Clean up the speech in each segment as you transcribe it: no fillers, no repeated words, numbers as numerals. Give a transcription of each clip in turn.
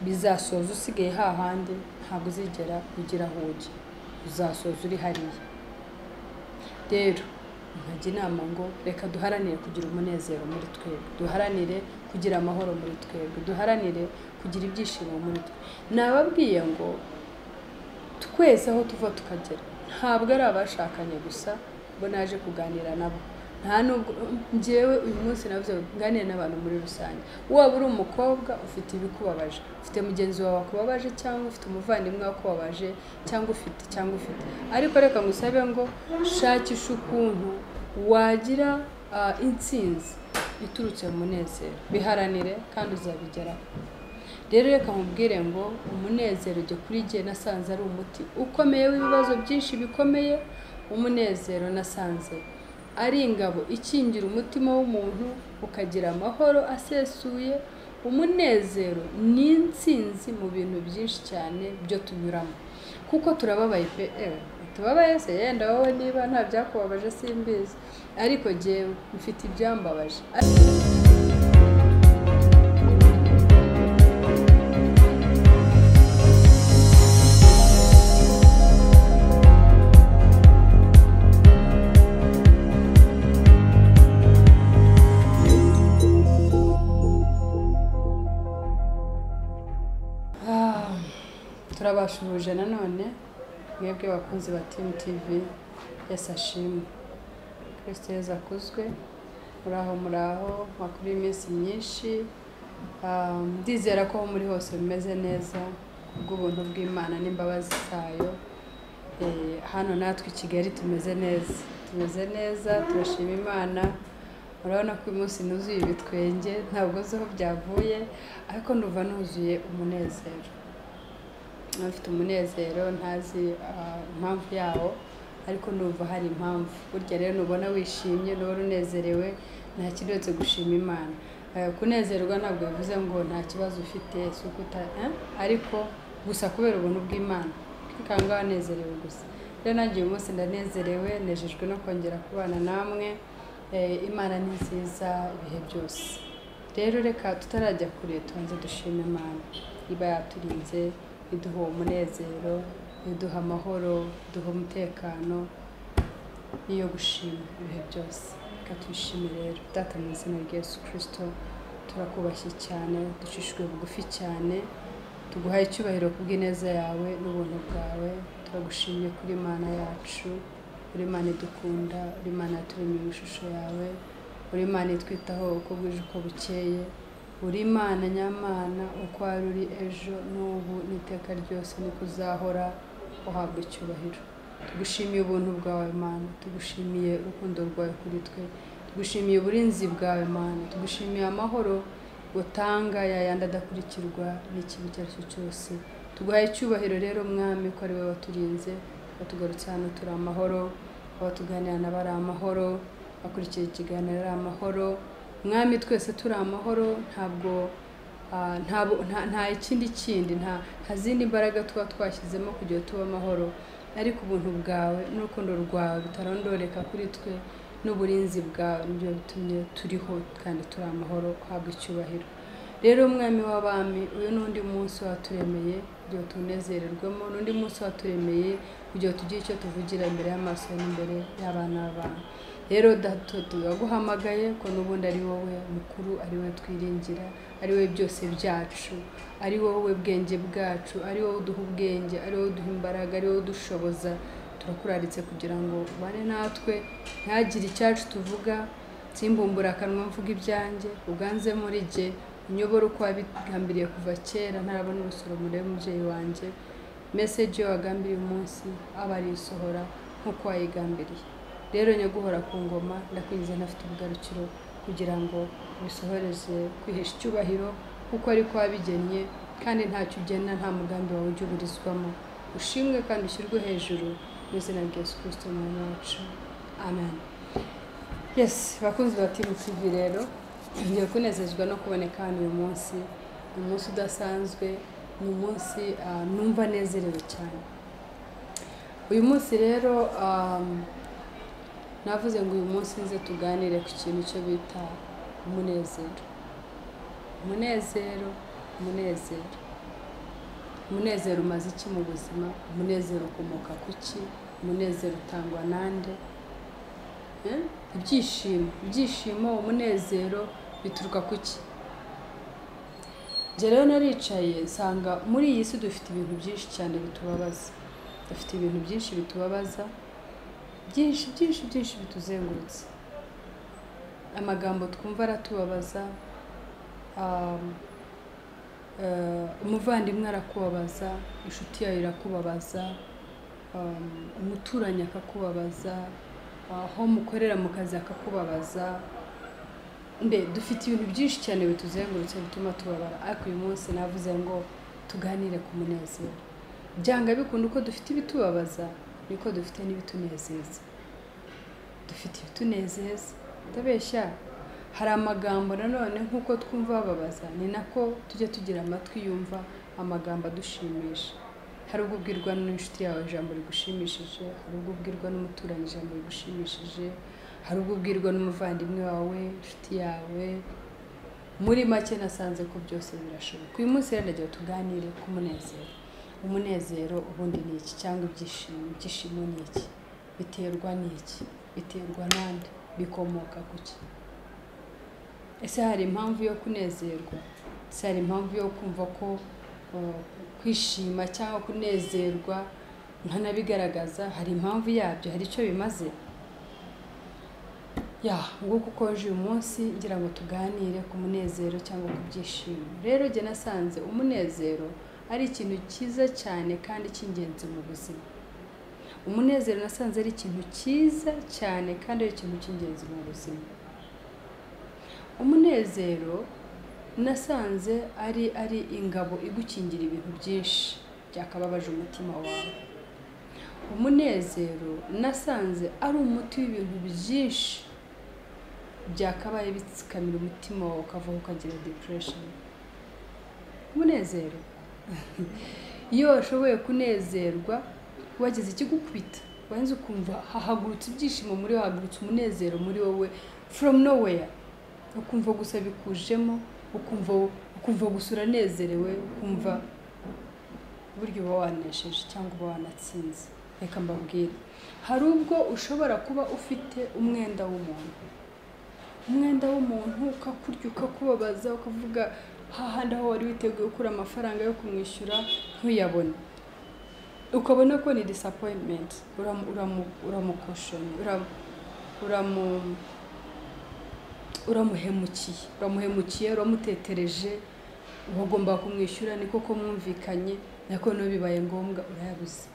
Bizasoza usigaye hahandi, ntabwo uzigera ugira aho ujya, uzasoza uri hariya. Rero nkajya inama ngo reka duharanire kugira umunezero muri twebwe, duharanire kugira amahoro muri twebwe, duharanire kugira ibyishimo muri twe. Nababwiye ngo twese aho tuva tukagera ntabwo ari abashakanye gusa bo naje kuganira nabo, nta nubwo njyewe uyu munsi navuze nganire n'abantu muri rusange. Waba uri umukobwa ufite ibikubabaje, ufite mugenzi wawe wakubabaje, cyangwa ufite umuvandimwe wakubabaje, cyangwa ufite, ariko reka ngusabe ngo shakisha ukuntu wagira intsinzi iturutse mu munezero, biharanire kandi uzabigeraho. Rero reka nkubwire ngo umunezero ujye kuri jye nasanze ari umuti ukomeye w'ibibazo byinshi bikomeye. Umunezero nasanze ari ingabo ikingira umutima w'umuntu ukagira amahoro asesuye. Umunezero ni intsinzi mu bintu byinshi cyane byo tunyuramo, kuko turababaye pe. Tubabaye se yenda wowe niba nta byakubabaje simbizi, ariko jyewe mfite ibyambabaje. Turabashuhuje nanone mwebwe bakunzi ba Team TV. Yesu ashimwe, Kristo Yesu akuzwe. Muraho makuru y'iminsi myinshi. Ndizera ko muri hose bimeze neza kubw'ubuntu bw'Imana n'imbabazi zayo. Hano natwe i Kigali tumeze neza, turashima Imana. Murabona ko uyu munsi nuzuye ibitwenge, ntabwo nzi aho byavuye, ariko ndumva nuzuye umunezero. Mfite umunezero ntazi impamvu yawo, ariko ndumva hari impamvu. Burya rero nubona wishimye, nubona unezerewe, nta kindi uretse gushima Imana. Kunezerwa ntabwo bivuze ngo nta kibazo ufite, ariko gusa kubera ubuntu bw'Imana kikanga wanezerewe gusa. Rero nanjye uyu munsi ndanezerewe, nejejwe no kongera kubana namwe. Imana ni nziza ibihe byose. Rero reka tutarajya kure tubanze dushime Imana iba yaturinze, iduha umunezero, iduha amahoro, iduha umutekano, niyo gushima ibihe byose. Reka tuyishime rero. Data mu izina rya Yesu Kristo, turakubashye cyane, ducishijwe bugufi cyane, tuguhaye icyubahiro kubw'ineza yawe n'ubuntu bwawe. Turagushimye kuri Imana yacu, uri Imana idukunda, uri Imana yaturemye mu ishusho yawe, uri Imana itwitaho uko bwije uko bukeye, uri Imana nyamana, uko wari uri ejo n'ubu n'iteka ryose niko uzahora, uhabwa icyubahiro. Tugushimiye ubuntu bwawe Mana, tugushimiye urukundo rwawe kuri twe, tugushimiye uburinzi bwawe Mana, tugushimiye amahoro utanga yayandi adakurikirwa n'ikibi icyo ari cyo cyose. Tuguhaye icyubahiro rero Mwami ko ari wowe waturinze, watugarutse hano turi amahoro, abatuganira nabo ari amahoro, bakurikiye ikiganiro ari amahoro. Mwami twese turi amahoro, ntabwo nta ikindi kindi, nta zindi mbaraga tuba twashyizemo kugira tube amahoro, ariko ubuntu bwawe n'urukundo rwawe rutarondoreka kuri twe n'uburinzi bwawe nibyo bitumye turiho kandi turi amahoro, uhabwa icyubahiro. Rero Mwami w'abami, uyu n'undi munsi waturemeye kugira tunezererwemo, n'undi munsi waturemeye kugira tugire icyo tuvugira imbere y'amaso n'imbere y'abana b'abantu. Rero turaguhamagaye ko n'ubundi ari wowe mukuru, ari wowe twiringira, ari wowe byose byacu, ari wowe bwenge bwacu, ari wowe uduha ubwenge, ari wowe uduha imbaraga, ari wowe udushoboza. Turakuraritse kugira ngo ubane natwe, ntihagire icyacu tuvuga, simbumbura akanwa mvuga ibyanjye, uganze muri jye, unyobore uko wabigambiriye kuva kera ntarabona urusoro murebe umubyeyi wanjye. Message yo wagambiriye umunsi aba arisohora nk'uko wayigambiriye. Rero nyaguhora ku ngoma, ndakwinjiza ntafite ubugarukiro kugira ngo ubisohoreze kwihesha icyubahiro, kuko ariko wabigennye kandi ntacyo ugena, nta mugambi wawe ujya uburizwamo. Ushimwe kandi ushyirwe hejuru mu izina rya Yesu Kristo Umwami wacu, amen. Yes, bakunzi ba Team TV rero ngiye kunezezwa no kuboneka hano uyu munsi. Ni umunsi udasanzwe, ni umunsi numva nezerewe cyane. Uyu munsi rero navuze ngo uyu munsi nze tuganire ku kintu cyo bita umunezero. Umunezero, umunezero. Umunezero umaze iki mu buzima? Umunezero ukomoka ku ki? Umunezero utangwa nande? Ibyishimo, umunezero bituruka ku ki? Njye rero naricaye nsanga muri iyi si dufite ibintu byinshi cyane bitubabaza. Dufite ibintu byinshi bitubabaza, byinshi byinshi byinshi bituzengurutse. Amagambo twumva aratubabaza, umuvandimwe arakubabaza, inshuti yawe irakubabaza, umuturanyi akakubabaza, aho mukorera mu kazi akakubabaza. Mbe dufite ibintu byinshi cyane bituzengurutse bituma tubabara. Ariko uyu munsi navuze ngo tuganire ku munezero. Byanga bikunda uko dufite ibitubabaza niko dufite n'ibitunezeza. Dufite ibitunezeza, ndabeshya. Hari amagambo nanone nk'uko twumva bababaza, ni nako tujya tugira amatwi yumva amagambo adushimisha. Hari ubwo ubwirwa n'inshuti yawe ijambo rigushimishije, hari ubwo ubwirwa n'umuturanyi ijambo rigushimishije, hari ubwo ubwirwa n'umuvandimwe wawe, inshuti yawe. Muri make nasanze ko byose birashoboka. Uyu munsi rero ndagira tuganire ku munezero. Umunezero ubundi ni iki? Cyangwa ibyishimo, ibyishimo ni iki? Biterwa n'iki? Biterwa nande? Bikomoka ku ki? Ese hari impamvu yo kunezerwa? Ese hari impamvu yo kumva ko kwishima cyangwa kunezerwa nkanabigaragaza? Hari impamvu yabyo? Hari icyo bimaze? Ya, nguko uko nje uyu munsi ngira ngo tuganire ku munezero cyangwa ku byishimo. Rero jye nasanze umunezero ari ikintu cyiza cyane kandi cy'ingenzi mu buzima. Umunezero nasanze ari ikintu cyiza cyane kandi ari ikintu cy'ingenzi mu buzima. Umunezero nasanze ari ingabo igukingira ibintu byinshi byakababaje umutima wawe. Umunezero nasanze ari umuti w'ibintu byinshi byakabaye bitsikamira umutima wawe ukavaho ukagira depression. Umunezero iyo washoboye kunezerwa wagize ikigukubita, wanze ukumva hahagurutse ibyishimo muri wowe, hahagurutse umunezero muri wowe from nowhere, ukumva gusa bikujemo, ukumva gusa uranezerewe, ukumva buryo uba wanesheje cyangwa uba wanatsinze. Reka mbabwire, hari ubwo ushobora kuba ufite umwenda w'umuntu, ukakurya, ukakubabaza, ukavuga hahandi aho wari witeguye gukura amafaranga yo kumwishyura ntuyabone, ukabona ko ni disappointment, uramukoshonye, uramuhemukiye, uramutetereje, wagomba kumwishyura niko ko mwumvikanye, nako no bibaye ngombwa urayabuze.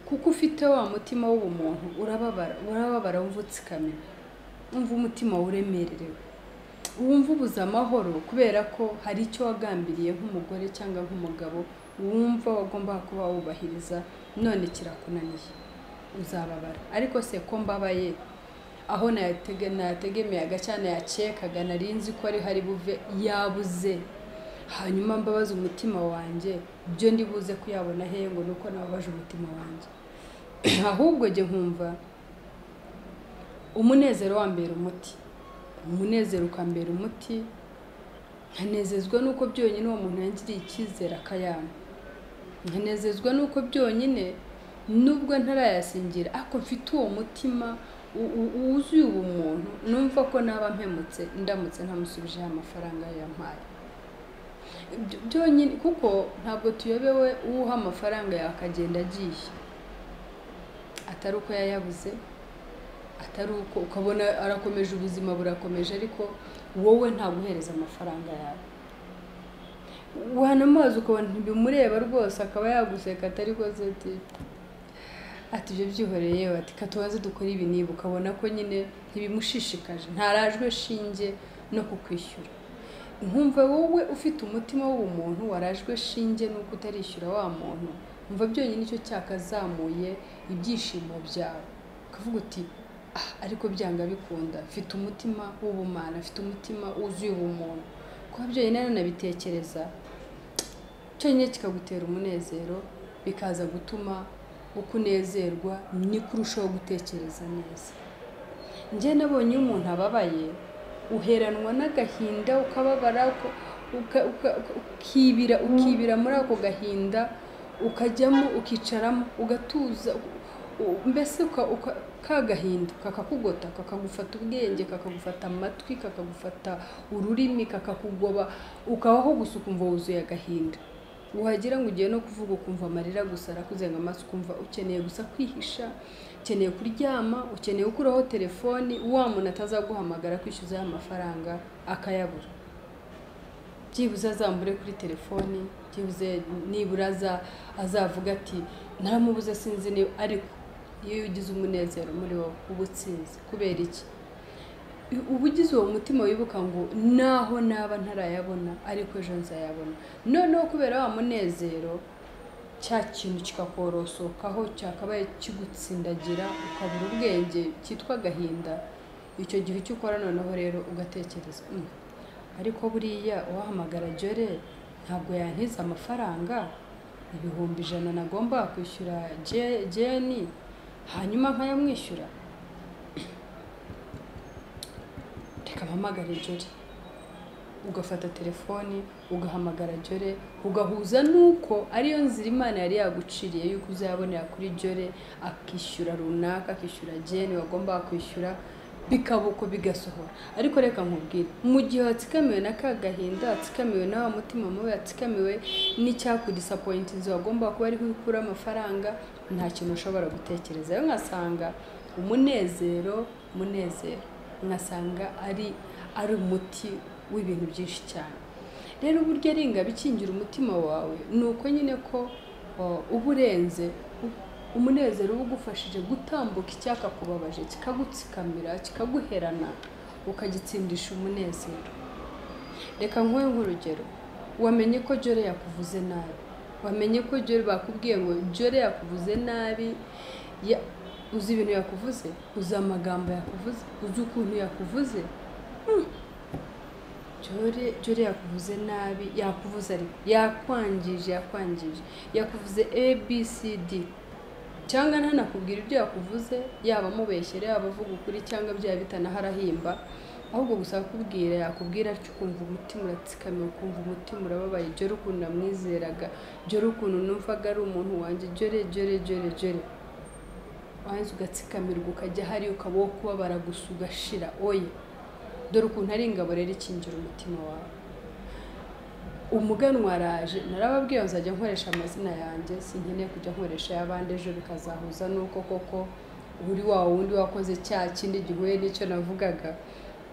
Kuko ufite wa mutima w'ubumuntu, urababara, wumva utsikamira, wumva umutima uremererewe, wumva ubuze amahoro kubera ko hari icyo wagambiriye nk'umugore cyangwa nk'umugabo wumva wagomba kuba wubahiriza, none kirakunaniye, uzababara. Ariko se ko mbabaye, aho nayategemeyaga cyane, yakekaga, nari nzi ko ari hari buve, yabuze, hanyuma mbabaza umutima wanjye, byo ndibuze kuyabona he ngo nuko nababaje umutima wanjye? Ahubwo jye nkumva umunezero wambera umuti, umunezero ukambera umuti, nkanezezwa nuko byonyine uwo muntu yangiriye icyizere akayampa, nkanezezwa nuko byonyine nubwo ntarayasingira ariko mfite uwo mutima wuzuye ubumuntu, numva ko naba mpemutse ndamutse ntamusubije amafaranga yampaye byonyine. Kuko ntabwo tuyobewe uha amafaranga yakagenda agiye, atari uko yayabuze, atari uko ukabona arakomeje, ubuzima burakomeje, ariko wowe ntaguhereza amafaranga yawe. Wanamazi ukabona ntibimureba rwose, akaba yaguseka atari koze ati ibyo byihoreye, ati katubaze dukore ibi niba, ukabona ko nyine ntibimushishikaje, ntarajwe shinge no kukwishyura. Nkumva wowe ufite umutima w'ubumuntu warajwe shinge nuko utarishyura wa muntu, umva byonyine icyo cyakazamuye ibyishimo byawe, ukavuga uti ariko byanga bikunda mfite umutima w'ubumana, mfite umutima wuzuye ubumuntu. Kuba byonyine nanabitekereza cyonyine kikagutera umunezero, bikaza gutuma ukunezerwa, niko urushaho gutekereza neza. Njye nabonye iyo umuntu ababaye uheranwa n'agahinda, ukababara, ukibira muri ako gahinda, Ukajyamo, ukicaramo, ugatuza, mbese kagahinda kakakugota, kakagufata ubwenge, kakagufata amatwi, kakagufata ururimi, kakakugoba, ukabaho gusa ukumva wuzuye agahinda. Wagira ngo ugiye no kuvuga ukumva amarira gusa arakuzenga amaso, ukumva ukeneye gusa kwihisha, ukeneye kuryama, ukeneye gukuraho telefoni, wa muntu atazaguhamagara kwishyuza amafaranga akayabura. Byibuze azambure kuri telefoni, byibuze nibura azavuga ati naramubuze sinzi niba. Ariko iyo ugize umunezero muri wowe uba utsinze. Kubera iki? Uba ugize uwo mutima wibuka ngo naho naba ntarayabona ariko ejo nzayabona. Noneho kubera wa munezero, cya kintu kikakorosokaho, cyakabaye kigutsindagira ukabura ubwenge, cyitwa agahinda. Icyo gihe icyo ukora noneho rero ugatekereza, ariko buriya uwahamagara Jore ntabwo yantiza amafaranga 100,000 nagomba kwishyura Jeni, hanyuma nkayamwishyura, reka mpamagare Jore. Ugafata telefoni ugahamagara Jore, ugahuza nuko ariyo nzira Imana yari yaguciriye yuko uzabonera kuri Jore, akishyura runaka, akishyura Jeni wagomba kwishyura, bikaba uko bigasohora. Ariko reka nkubwire, mu gihe watsikamiwe na ka gahinda, watsikamiwe na wa mutima mubi, watsikamiwe n'icyakudisappointinze wagomba kuba ariho ukura amafaranga, nta kintu ushobora gutekereza. Rero nkasanga umunezero nkasanga ari umuti w'ibintu byinshi cyane. Rero uburyo ari ingabo ikingira umutima wawe ni uko nyine ko uba urenze. Umunezero uba ugufashije gutambuka icyakakubabaje, kikagutsikamira, kikaguherana, ukagitsindisha umunezero. Reka nkuhe nk'urugero, wamenye ko Jore yakuvuze nabi, wamenye ko Jore bakubwiye ngo Jore yakuvuze nabi, uzi ibintu yakuvuze, uzi amagambo yakuvuze, uzi ukuntu yakuvuze. Jore yakuvuze nabi, yakuvuze ariko yakwangije, yakuvuze A B C D, cyangwa ntanakubwira ibyo yakuvuze, yaba amubeshyera, yaba avuga ukuri, cyangwa byaba bitanaharahimba, ahubwo gusa akubwira, yakubwira atyo ukumva umutima uratsikamiye, ukumva umutima urababaye. Jore ukuntu namwizeraga, Jore ukuntu numvaga ari umuntu wanjye, Jore Jore Jore Jore, wanze ugatsikamirwa, ukajya hari ukaba wo kubabara gusa ugashira. Oya, dore ukuntu ari ingabo rero ikingira umutima wawe. Umuganwa araje, narababwiye nzajya nkoresha amazina yanjye, sinkeneye kujya nkoresha y'abandi, ejo bikazahuza nuko koko uri wa wundi wakoze cya kindi gihuye n'icyo navugaga,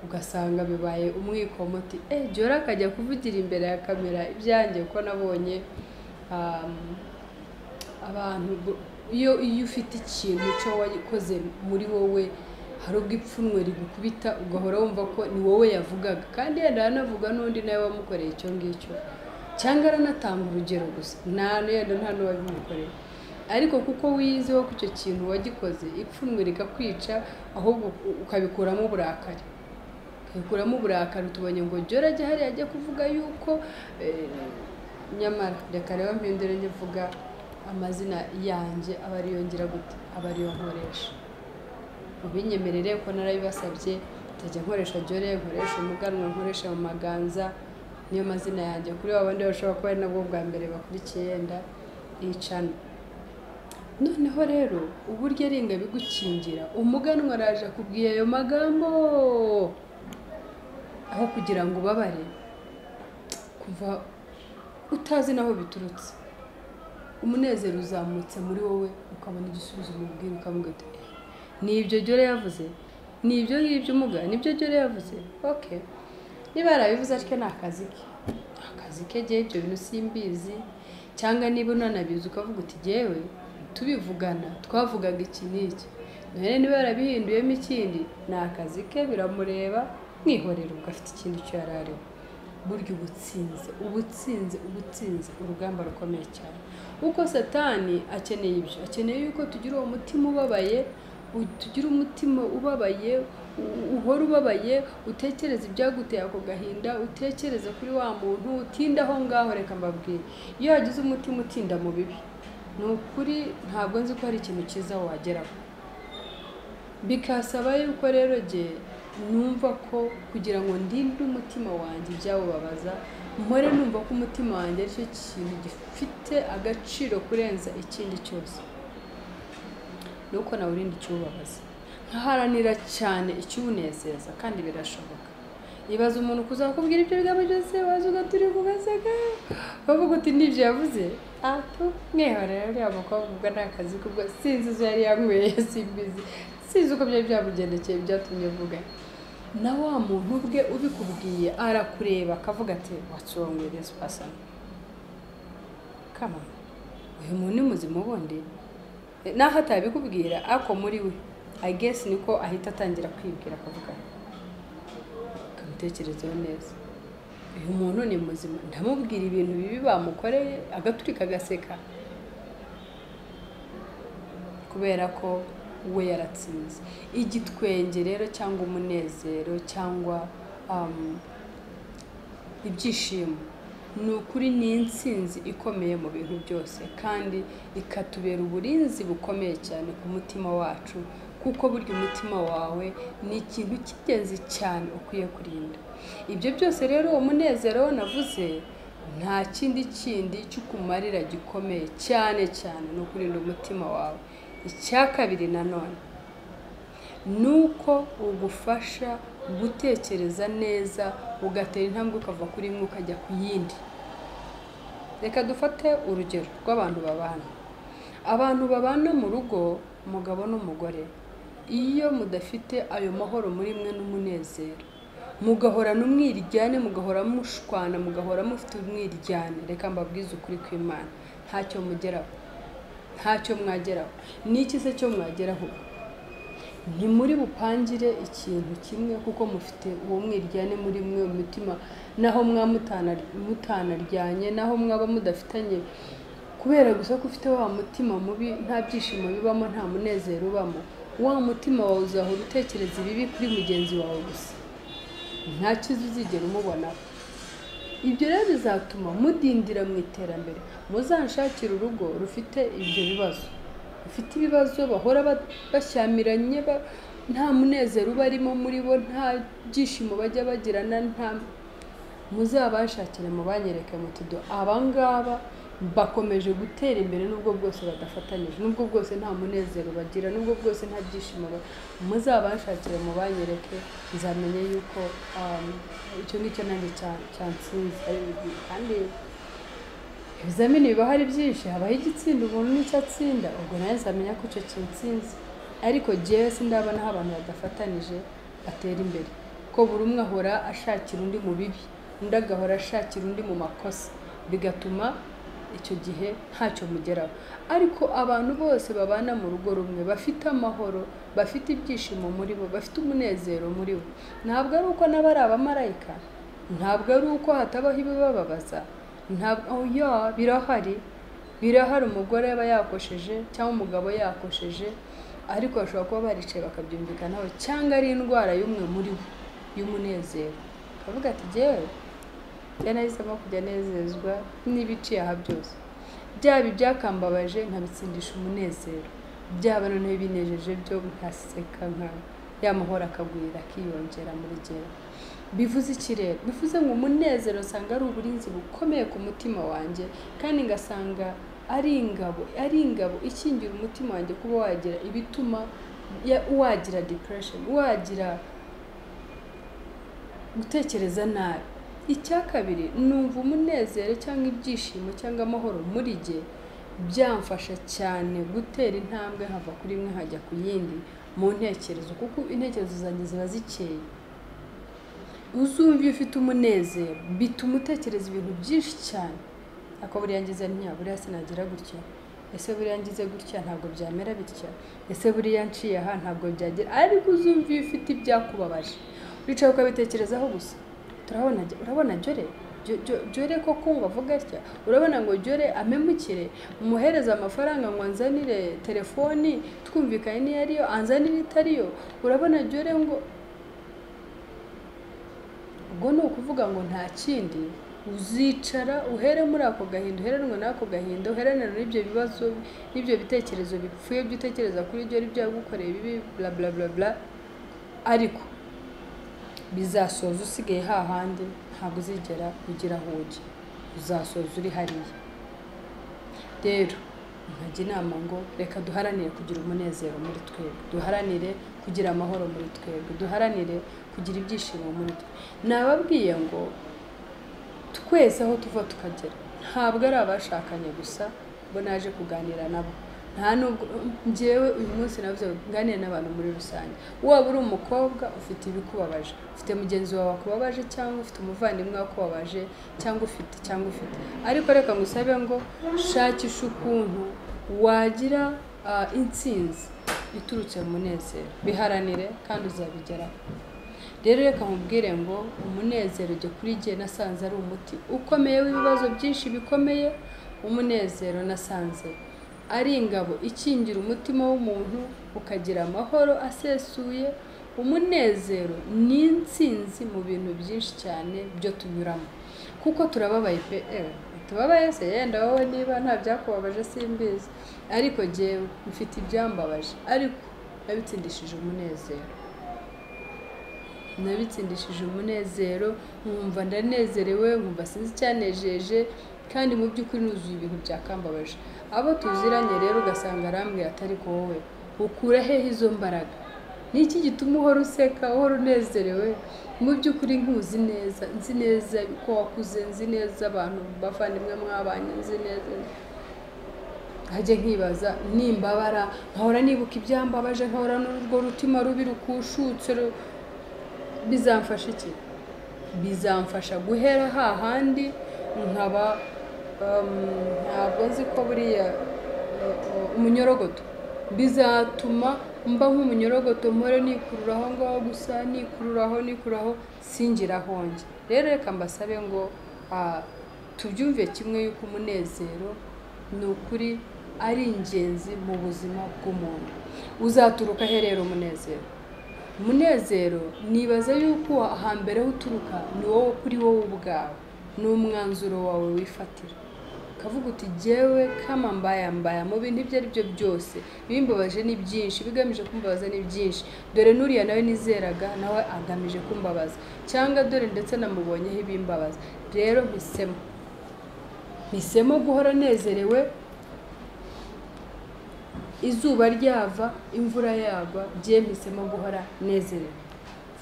ugasanga bibaye umwikomo uti Jore akajya kuvugira imbere ya kamera ibyanjye. Ko nabonye abantu iyo ufite ikintu cyo wakoze muri wowe, hari ubwo ipfunwe rigukubita ugahora wumva ko ni wowe yavugaga, kandi yenda aranavuga n'undi nawe wamukoreye icyo ngicyo, cyangwa aranatanga urugero gusa, nta yenda nta n'uwabimukoreye, ariko kuko wiyiziho ko icyo kintu wagikoze, ipfunwe rikakwica, ahubwo ukabikuramo uburakari, Utubonye ngo Jore ajya hariya ajya kuvuga yuko nyamara reka rero mpindure njye mvuga amazina yanjye, aba ariyo ngira gute, aba ariyo nkoresha. Ubinyemerere ko narabibasabye, ntajya nkoresha Jore, nkoresha umuganwa, nkoresha mu maganza, niyo mazina yanjye. Kuri wa bandi bashobora kuba ari nabwo bwa mbere bakurikiye yenda yicana. Noneho rero uburyo ari ingabo igukingira, umuganwa araje akubwiye ayo magambo, aho kugira ngo ubabare, kuva utazi naho biturutse, umunezero uzamutse muri wowe, ukabona igisubizo umubwira, ukavuga ati ni ibyo Jore yavuze, ni ibyo ngibyo umuga, nibyo Jore yavuze. Okay, niba yarabivuze atyo ni akazi ke, akazi ke, jye ibyo bintu simbizi. Cyangwa niba unanabizi ukavuga uti jyewe tubivugana twavugaga iki n'iki, none niba yarabihinduyemo ikindi ni akazi ke, biramureba, mwihorera ubwo afite ikindi cyo yari ariho. Burya ubutsinze urugamba rukomeye cyane. Uko Satani akeneye ibyo, akeneye yuko tugira uwo mutima ubabaye, tugira umutima ubabaye, uhora ubabaye, utekereza ibyaguteye ako gahinda, utekereza kuri wa muntu, utinda aho ngaho. Reka mbabwire, iyo wagize umutima utinda mu bibi, ni ukuri ntabwo nzi ko hari ikintu cyiza wageraho. Bikasaba yuko rero jye Numva ko kugira ngo ndinde umutima wanjye ibyawubabaza, mpore numva ko umutima wanjye aricyo kintu gifite agaciro kurenza ikindi cyose, nuko nawurinda ikiwubabaza, nkaharanira cyane ikiwunezeza, kandi birashoboka. Ibaza umuntu kuzakubwira ibyo bigambo byose, waza ugaturika ugaseka, ukavuga uti nibyo yavuze, atu mwihorera uriya mukobwa ubwo ni akazi kubwo, sinzi izo yari yanyweye, simbizi, sinzi uko byari byamugendekeye byatumye avuga. Na wa muntu ubwe ubikubwiye arakureba akavuga ati what's wrong with this person, come on, uyu muntu ni muzima ubundi. Naho atabikubwira ariko muri we I guess niko ahita atangira kwibwira, akavuga akamutekerezaho neza, uyu muntu ni muzima, ndamubwira ibintu bibi bamukoreye agaturika agaseka, kubera ko we yaratsinze. Igitwenge rero cyangwa umunezero cyangwa ibyishimo ni ukuri, ni intsinzi ikomeye mu bintu byose, kandi ikatubera uburinzi bukomeye cyane ku mutima wacu, kuko burya umutima wawe ni ikintu cy'ingenzi cyane ukwiye kurinda. Ibyo byose rero umunezero navuze nta kindi kindi cy'ukumarira gikomeye cyane cyane ni ukurinda umutima wawe. Icya kabiri nanone ni uko ugufasha gutekereza neza, ugatera intambwe ukava kuri imwe ukajya ku yindi. Reka dufate urugero rw'abantu babana. Abantu babana mu rugo, umugabo n'umugore, iyo mudafite ayo mahoro muri mwe n'umunezero, mugahorana umwiryane, mugahora mushwana, mugahora mufite umwiryane, reka mbabwize ukuri kw'Imana, ntacyo mugeraho, ntacyo mwageraho. N'iki se cyo mwageraho? Ntimuri bupangire ikintu kimwe, kuko mufite uwo mwiryane muri mwe umutima, naho mutanaryanye, naho mwaba mudafitanye, kubera gusa ko ufite wa mutima mubi, nta byishimo bibamo, nta munezero ubamo, wa mutima wawe uzahora utekereza ibibi kuri mugenzi wawe gusa, nta cyiza uzigera umubonaho. Ibyo rero bizatuma mudindira mu iterambere. Muzanshakire urugo rufite ibyo bibazo, rufite ibibazo bahora bashyamiranye, nta munezero ubarimo muri bo, nta byishimo bajya bagirana, nta muzabashakire mubanyereke muti do abangaba bakomeje gutera imbere nubwo bwose badafatanyije, nubwo bwose nta munezero bagira, nubwo bwose nta byishimo, muzabashakire mubanyereke, nzamenye yuko icyo ngicyo nanjye cyansinze. Kandi ibizamini biba hari byinshi, habaho igitsinda umuntu n'icyo atsinda, ubwo nawe nzamenya ko icyo kinsinze. Ariko jyewe sindabona aho abantu badafatanije batera imbere, ko buri umwe ahora ashakira undi mu bibi, undi agahora ashakira undi mu makosa, bigatuma icyo gihe ntacyo mugeraho. Ariko abantu bose babana mu rugo rumwe bafite amahoro, bafite ibyishimo muri bo, bafite umunezero muri bo, ntabwo ari uko nabo ari abamarayika, ntabwo ari uko hatabaho ibibababaza, ntabwo birahari, birahari. Umugore aba yakosheje cyangwa umugabo yakosheje, ariko bashobora kuba baricaye bakabyumvikanaho, cyangwa ari indwara y'umwe muri bo y'umunezero, akavuga ati jyewe nahisemo kujya nezezwa n'ibiciye aha byose, byaba ibyakambabaje nkabitsindisha umunezero, byaba noneho ibinejeje byo nkaseka, nka ya mahoro akagwira akiyongera muri jyewe. Bivuze iki rero? Bivuze ngo umunezero usanga ari uburinzi bukomeye ku mutima wanjye, kandi ngasanga ari ingabo, ari ingabo ikingira umutima wanjye kuba wagira ibituma wagira depression, wagira gutekereza nabi. Icya kabiri, numva umunezero cyangwa ibyishimo cyangwa amahoro muri jye byamfasha cyane gutera intambwe nkava kuri imwe nkajya ku yindi mu ntekerezo, kuko intekerezo zanjye ziba zikeye. Uzumva iyo ufite umunezero bituma utekereza ibintu byinshi cyane. Ako buriya ngize ntya, buriya sinagira gutya, ese buriya ngize gutya ntabwo byamera bitya, ese buriya nciye aha ntabwo byagera. Ariko uzumva iyo ufite ibyakubabaje wicaye ukabitekerezaho gusa, urabona Jore Jore koko ngo avuga atya, urabona ngo Jore amemukire, muhereze amafaranga ngo anzanire telefoni twumvikanye niyo ariyo, anzanire itariyo, urabona Jore ngo. Ubwo ni ukuvuga ngo nta kindi, uzicara uhere muri ako gahinda, uheranwe n'ako gahinda, uheranwe n'ibyo bibazo n'ibyo bitekerezo bipfuye by'utekereza kuri Jore ibyo yagukoreye bibi, bla bla bla bla. Ariko Bizasoza usigaye hahandi, ntabwo uzigera ugira aho ujya, uzasoza uri hariya. Rero nkajya inama ngo reka duharanire kugira umunezero muri twebwe, duharanire kugira amahoro muri twebwe, duharanire kugira ibyishimo muri twe. Nababwiye ngo twese aho tuva tukagera, ntabwo ari abashakanye gusa bo naje kuganira nabo, nta nubwo njyewe uyu munsi navuze nganire n'abantu muri rusange. Waba uri umukobwa ufite ibikubabaje, ufite mugenzi wawe akubabaje, cyangwa ufite umuvandimwe wakubabaje, cyangwa ufite ariko reka ngusabe ngo shakisha ukuntu wagira intsinzi iturutse mu munezero, biharanire kandi uzabigeraho. Rero reka nkubwire ngo umunezero jye kuri jye nasanze ari umuti ukomeye w'ibibazo byinshi bikomeye. Umunezero nasanze ari ingabo ikingira umutima w'umuntu ukagira amahoro asesuye. Umunezero ni intsinzi mu bintu byinshi cyane byo tunyuramo, kuko turababaye pe, tubabaye se yenda wowe niba nta byakubabaje simbizi, ariko jyewe mfite ibyambabaje, ariko nabitsindishije umunezero, nabitsindishije umunezero, nkumva ndanezerewe, nkumva sinzi icyanejeje, kandi mu by'ukuri nuzuye ibintu byakambabaje. Abo tuziranye rero ugasanga arambwira atari ko wowe ukura hehe izo mbaraga, niki gituma uhora useka, uhora unezerewe? Mu by'ukuri nkuzi neza, nzi neza ko wakuze, nzi neza abantu bavandimwe mwabanye, nzi neza. Nkajya nkibaza nimbabara, nkahora nibuka ibyambabaje, nkahora n'urwo rutima rubi rukushutse, bizamfasha iki? Bizamfasha guhera hahandi nkaba ntabwo nzi ko buriya umunyorogoto, bizatuma mba nk'umunyorogoto, mpore nikururaho ngaho gusa, nikururaho singira aho njya. Rero reka mbasabe ngo tubyumve kimwe yuko umunezero ni ukuri ari ingenzi mu buzima bw'umuntu. Uzaturuka he rero umunezero? Umunezero nibaza yuko ahambere uturuka ni wowe, kuri wowe ubwawe, ni umwanzuro wawe wifatira, ukavuga uti jyewe kama mbaya mbaya mu bintu ibyo ari byo byose, ibimbabaje ni byinshi, ibigamije kumbabaza ni byinshi, dore nuriya nawe nizeraga nawe agamije kumbabaza, cyangwa dore ndetse namubonyeho ibimbabaza. Rero mpisemo guhora nezerewe, izuba ryava imvura yagwa, jye mpisemo guhora nezerewe.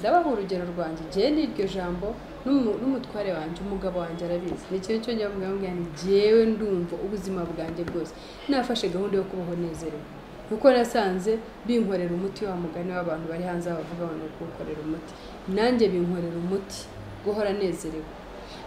Ndabaha urugero rwanjye, jye n'iryo jambo n'umutware wanjye, umugabo wanjye arabizi, ni ikintu cyo njya mvuga ngo jyewe ndumva ubuzima bwanjye bwose nafashe gahunda yo kubaho nezerewe, kuko nasanze binkorera umuti. Wa mugani w'abantu bari hanze bavuga ngo kuwukorera umuti, nanjye binkorera umuti guhora nezerewe.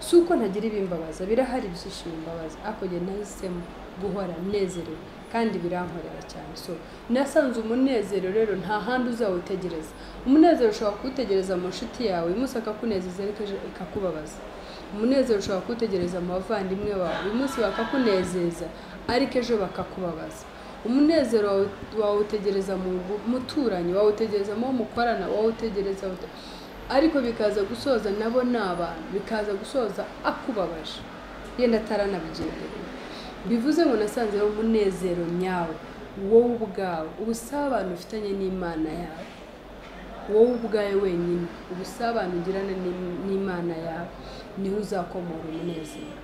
Si uko ntagira ibimbabaza, birahari byinshi bimbabaza, ariko jye nahisemo guhora nezerewe kandi birankorera cyane. So nasanze umunezero rero nta handi uzawutegereza. Umunezero ushobora kuwutegereza mu nshuti yawe, uyu munsi akakunezeza ariko ejo ikakubabaza. Umunezero ushobora kuwutegereza mu bavandimwe bawe, uyu munsi bakakunezeza ariko ejo bakakubabaza. Umunezero wawutegereza mu muturanyi, wawutegereza mu mukorana, wawutegereza, ariko bikaza gusoza nabo ni abantu, bikaza gusoza akubabaje yenda ataranabigendereye. Bivuze ngo nasanze ari umunezero nyawe, wowe ubwawe, ubusabane ufitanye n'Imana yawe, wowe ubwawe wenyine, ubusabane ugirana n'Imana yawe, niho uzakomora umunezero.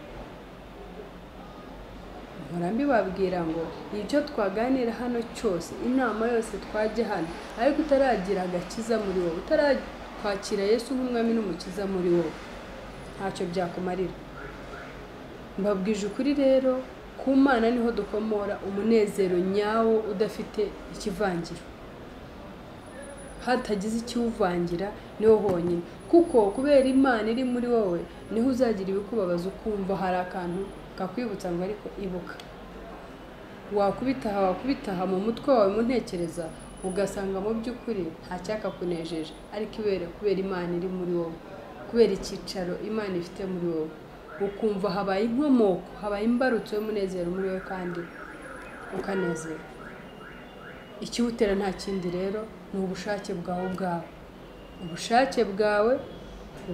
Mpora mbibabwira ngo ibyo twaganira hano cyose, inama yose twajya hano, ariko utaragira agakiza muri wowe, utarakwakira Yesu nk'umwami n'umukiza muri wowe, ntacyo byakumarira. Mbabwije ukuri rero, ku Mana niho dukomora umunezero nyawo udafite ikivangiro, hatagize ikiwuvangira, niho honyine. Kuko kubera Imana iri muri wowe, niho uzagira ibikubabaza ukumva hari akantu kakwibutsa ngo ariko ibuka. Wakubitaha mu mutwe wawe, mu ntekereza, ugasanga mu by'ukuri nta cyakakunejeje, ariko kubera Imana iri muri wowe, kubera icyicaro Imana ifite muri wowe, ukumva habaye inkomoko, habaye imbarutso y'umunezero muri wowe kandi ukanezerwa. Ikiwutera nta kindi rero ni ubushake bwawe ubwawe, ubushake bwawe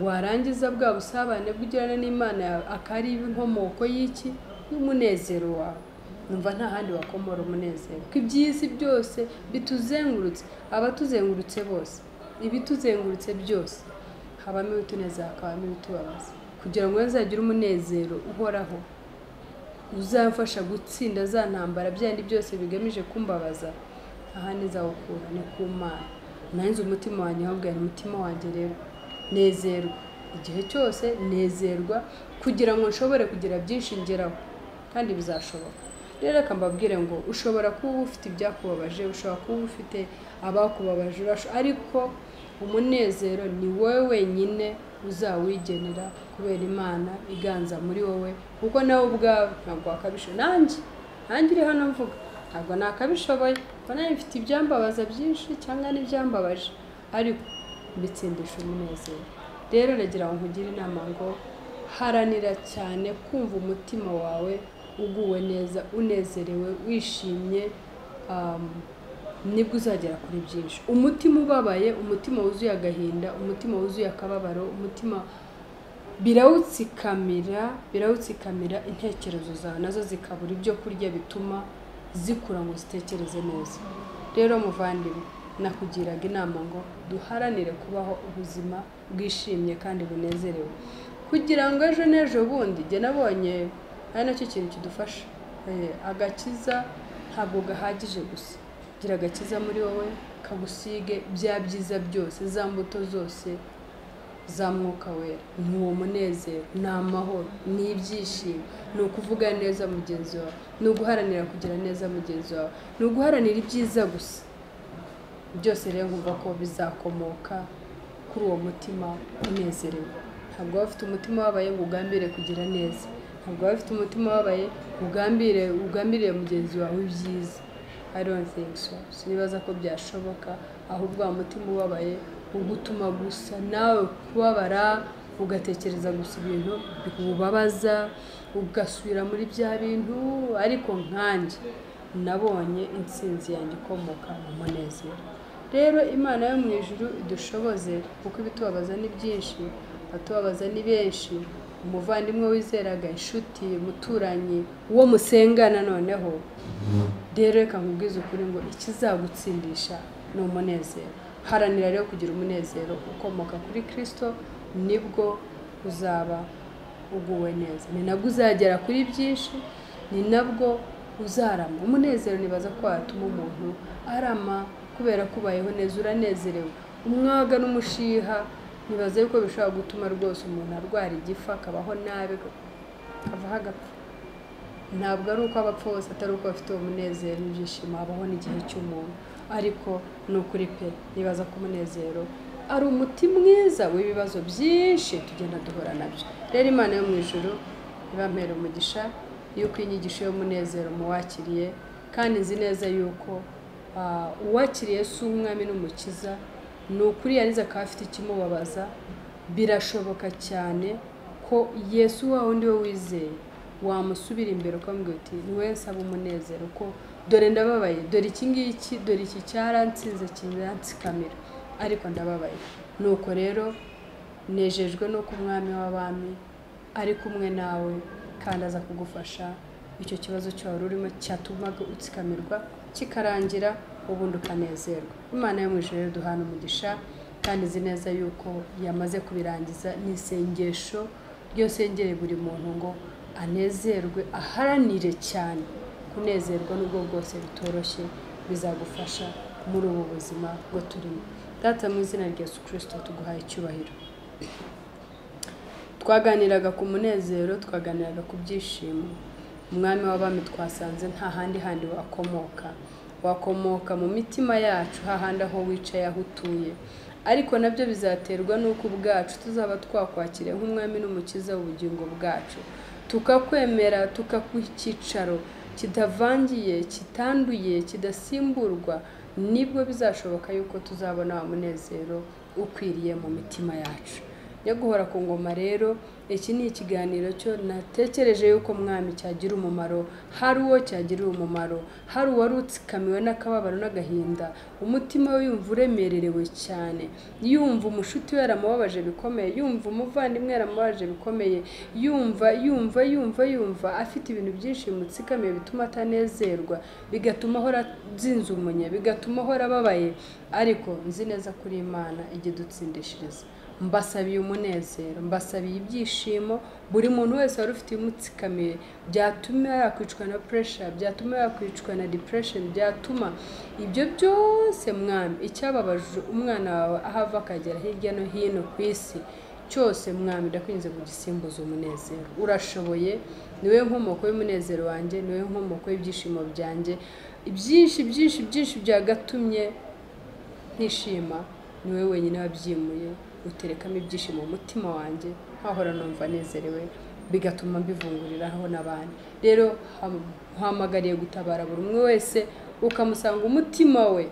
warangiza bwa busabane bw'ugirana n'Imana yawe akari inkomoko y'iki, y'umunezero wawe. Numva nta handi wakomora umunezero, kuko iby'isi byose bituzengurutse, abatuzengurutse bose, ibituzengurutse byose, Habamo ibitunezeza, hakabamo ibitubabaza. Kugira ngo nzagire umunezero uhoraho uzamfasha gutsinda za ntambara byandi byose bigamije kumbabaza, ahandi nzawukura ni ku Mana. Nanze umutima wanjye, ahubwo ni umutima wanjye rero nezerwa igihe cyose, nezerwa kugira ngo nshobore kugira byinshi ngeraho, kandi bizashoboka. Rero reka mbabwire ngo ushobora kuba ufite ibyakubabaje, ushobora kuba ufite abakubabaje, ariko umunezero ni wowe wenyine uzawigenera, kubera Imana iganza muri wowe, kuko nawe ubwawe ntabwo wakabishoboye. Nanjye uri hano mvuga ntabwo nakabishoboye, kuko nanjye mfite ibyambabaza byinshi cyangwa n'ibyambabaje, ariko mbitsindisha umunezero. Rero nagira ngo nkugire inama ngo haranira cyane kumva umutima wawe uguwe neza, unezerewe, wishimye, nibwo uzagera kuri byinshi. Umutima ubabaye, umutima wuzuye agahinda, umutima wuzuye akababaro, umutima birawutsikamira intekerezo zawe nazo zikabura ibyo kurya bituma zikura ngo zitekereze neza. Rero muvandimwe, nakugiraga inama ngo duharanire kubaho ubuzima bwishimye kandi bunezerewe, kugira ngo ejo n'ejo bundi. Jye nabonye ari nacyo kintu kidufasha. Agakiza ntabwo gahagije gusa, gira agakiza muri wowe kagusige bya byiza byose, za mbuto zose za Mwuka Wera. Ni uwo munezero, ni amahoro, ni ibyishimo, ni ukuvuga neza mugenzi wawe, ni uguharanira kugira neza mugenzi wawe, ni uguharanira ibyiza gusa. Byose rero nkumva ko bizakomoka kuri uwo mutima unezerewe. Ntabwo waba ufite umutima wabaye ngo ugambire kugira neza, ntabwo waba ufite umutima wabaye ugambirire mugenzi wawe ibyiza. I don't think so. Sinibaza ko byashoboka, ahubwo wa mutima ubabaye ugutuma gusa nawe kubabara, ugatekereza gusa ibintu bikubabaza, ugasubira muri bya bintu. Ariko nkanjye nabonye intsinzi yanjye ikomoka mu munezero. Rero Imana yo mu ijuru idushoboze, kuko ibitubabaza ni byinshi, abatubabaza ni benshi. Umuvandimwe wizeraga, inshuti, umuturanyi, uwo musengana noneho. Rero reka nkubwize ukuri ngo ikizagutsindisha ni umunezero. Haranira rero kugira umunezero ukomoka kuri Kristo, nibwo uzaba uguwe neza, ni nabwo uzagera kuri byinshi, ni nabwo uzarama. Umunezero nibaza ko watuma umuntu arama, kubera ko ubayeho neza, uranezerewe. Umwaga n'umushiha nibaza yuko bishobora gutuma rwose umuntu arwara igifu, akabaho nabi, akavaho agapfa. Ntabwo ari uko abapfa bose atari uko bafite uwo munezero n'ibyishimo, habaho n'igihe cy'umuntu. Ariko ni ukuri pe, nibaza ko umunezero ari umuti mwiza w'ibibazo byinshi tugenda duhura nabyo. Rero Imana yo mu ijuru ibampere umugisha yuko inyigisho y'umunezero muwakiriye, kandi nzi neza yuko uwakiriye si umwami n'umukiza, ni ukuri yarize akaba afite ikimubabaza. Birashoboka cyane ko Yesu wa wundi we wizeye wamusubira imbere ukamubwira uti ni wowe nsaba umunezero, ko dore ndababaye, dore iki ngiki, dore iki cyaransinze kiransikamira, ariko ndababaye. Nuko rero nejejwe nuko umwami w'abami ari kumwe nawe, kandi aza kugufasha icyo kibazo cyawe urimo cyatumaga utsikamirwa kikarangira, ubundi ukanezerwa. Imana yo mu ijuru rero duhana umugisha, kandi nzi neza yuko yamaze kubirangiza. Ni isengesho ryo sengere buri muntu ngo anezerwe, aharanire cyane kunezerwa nubwo bwose bitoroshye, bizagufasha muri ubu buzima bwo turimo. Data, mu izina rya Yesu Kristo tuguhaye icyubahiro. Twaganiraga ku munezero, twaganiraga ku byishimo. Umwami w'abami twasanze nta handi handi wakomoka, wakomoka mu mitima yacu, hahandi aho wicaye, aho utuye. Ariko nabyo bizaterwa n'uko ubwacu tuzaba twakwakiriye nk'umwami n'umukiza w'ubugingo bwacu, tukakwemera, tukaguha icyicaro kitavangiye, kitanduye, kidasimburwa. Nibwo bizashoboka yuko tuzabona wa munezero ukwiriye mu mitima yacu. Nyaguhora ku ngoma rero, iki ni ikiganiro cyo natekereje yuko mwami cyagira umumaro, hari uwo cyagirira umumaro, hari uwari utsikamiwe n'akababaro n'agahinda, umutima we yumva uremererewe cyane, yumva umushuti we yaramubabaje bikomeye, yumva umuvandimwe yaramubabaje bikomeye, yumva yumva yumva yumva afite ibintu byinshi bimutsikamiye bituma atanezerwa, bigatuma ahora azinze umunye, bigatuma ahora ababaye. Ariko nzi neza kuri Imana ijya idutsindishiriza. Mbasabiye umunezero, mbasabiye ibyishimo. Buri muntu wese wari ufite imutsikamiye, byatuma yakwicwa na pressure, byatuma yakwicwa na depression, byatuma ibyo byose, Mwami, icyababaje umwana wawe aho ava akagera hirya no hino ku isi cyose, Mwami, ndakwinze kugisimbuza umunezero. Urashoboye, niwe nkomoko y'umunezero wanjye, niwe nkomoko y'ibyishimo byanjye. Byinshi byinshi byinshi byagatumye ntishima, niwe wenyine wabyimuye, uterekamo ibyishimo mu mutima wanjye, nkahora numva nezerewe, bigatuma mbivunguriraho n'abandi. Rero mpamagariye gutabara buri umwe wese, ukamusanga umutima we,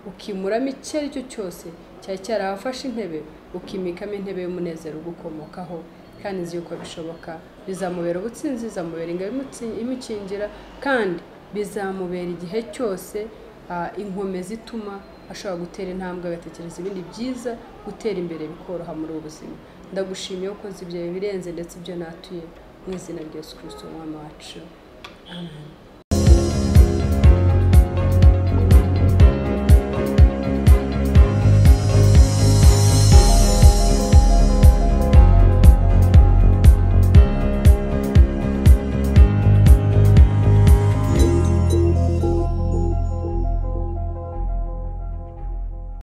ukimuramo icyo ari cyo cyose cyari cyarahafashe intebe, ukimikamo intebe y'umunezero ugukomokaho. Kandi nzi yuko bishoboka, bizamubera ubutsinzi, bizamubera ingabo imukingira, kandi bizamubera igihe cyose inkomezi ituma ashobora gutera intambwe, agatekereza ibindi byiza, gutera imbere bikoroha muri ubu buzima. Ndagushimiye ko ukoze ibyo birenze ndetse ibyo natuye, mu izina rya Yesu Kristo Umwami wacu, amen.